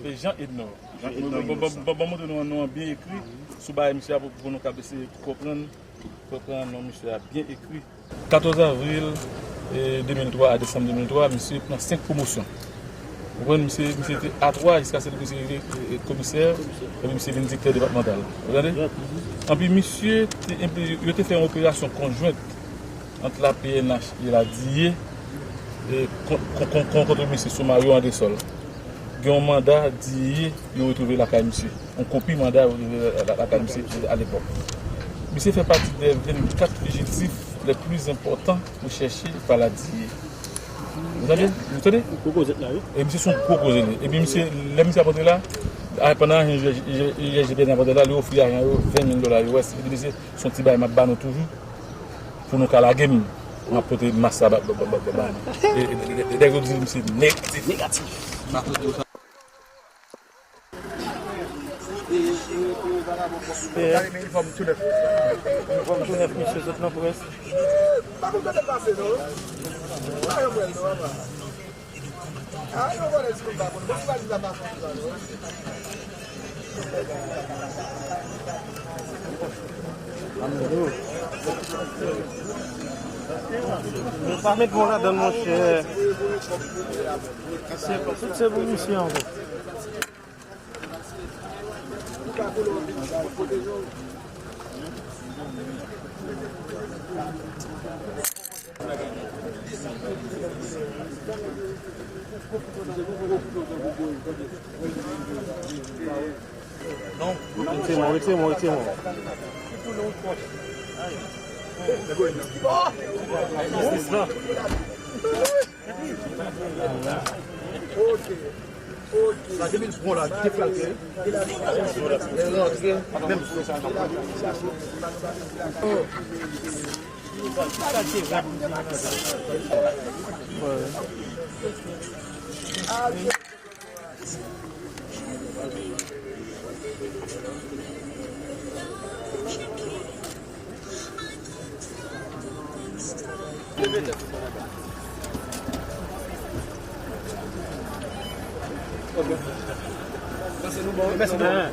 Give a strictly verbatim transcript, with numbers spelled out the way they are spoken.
Se Jean Ednor. Jean Ednor Bon, bon, Innocent. Bon, bon, bon, montre nou non an byen ekri sou bagay misye a pou, pou nou kab eseye konprann, konprann non misye a byen ekri. Katòz avril, eh, de mil twa a desanm de mil twa, misye pran senk pwomosyon. Ou konprann, misye, misye te A twa jiskaske misye rive, eh, komisè, epi misye vin direktè depatmantal. Ou tande? Anpi misye te, yo te fè yon operasyon konjwent ant la P N H e la D I E, e, kon-, kon-, kon-, kon-, kont mesye Soumario Andresol. Gen yon manda D I E yo retwouve lakay misye. Yon kopi manda yo retwouve la-, la-, lakay misye alepòk. Misye fè pati dè vennkat fijitif lè pli enpòtan rechèche pa la D I E. Ou tande? Ou tande? Gwo kozèt la, wi. E misye se yon gwo koze li. Epi misye, lè misye ap antre la, a, pandan ajan I G P N ap antre la, li ofri ajan yo ven mil dola U S. Epi li di, se yon ti bagay m ap ba nou toujou. Pou nou ka lage m, m ap pote mas la ba, ba, ba, ba, ba nou. E, e, e, e, nèg yo di m se negatif. Negatif. Gade men inifòm tou nèf. Inifòm tou nèf, mesye, sot nan près. Pa konn kote l pase, non. Pa yon mwen, non, papa. Yo pa met bon ladan l, monchè. Se, tout se pou misye ankò. Retire mwen, retire mwen, retire mwen. Sa depi l pran la, kite fè l fè. Lè l rantre, menm sou sa.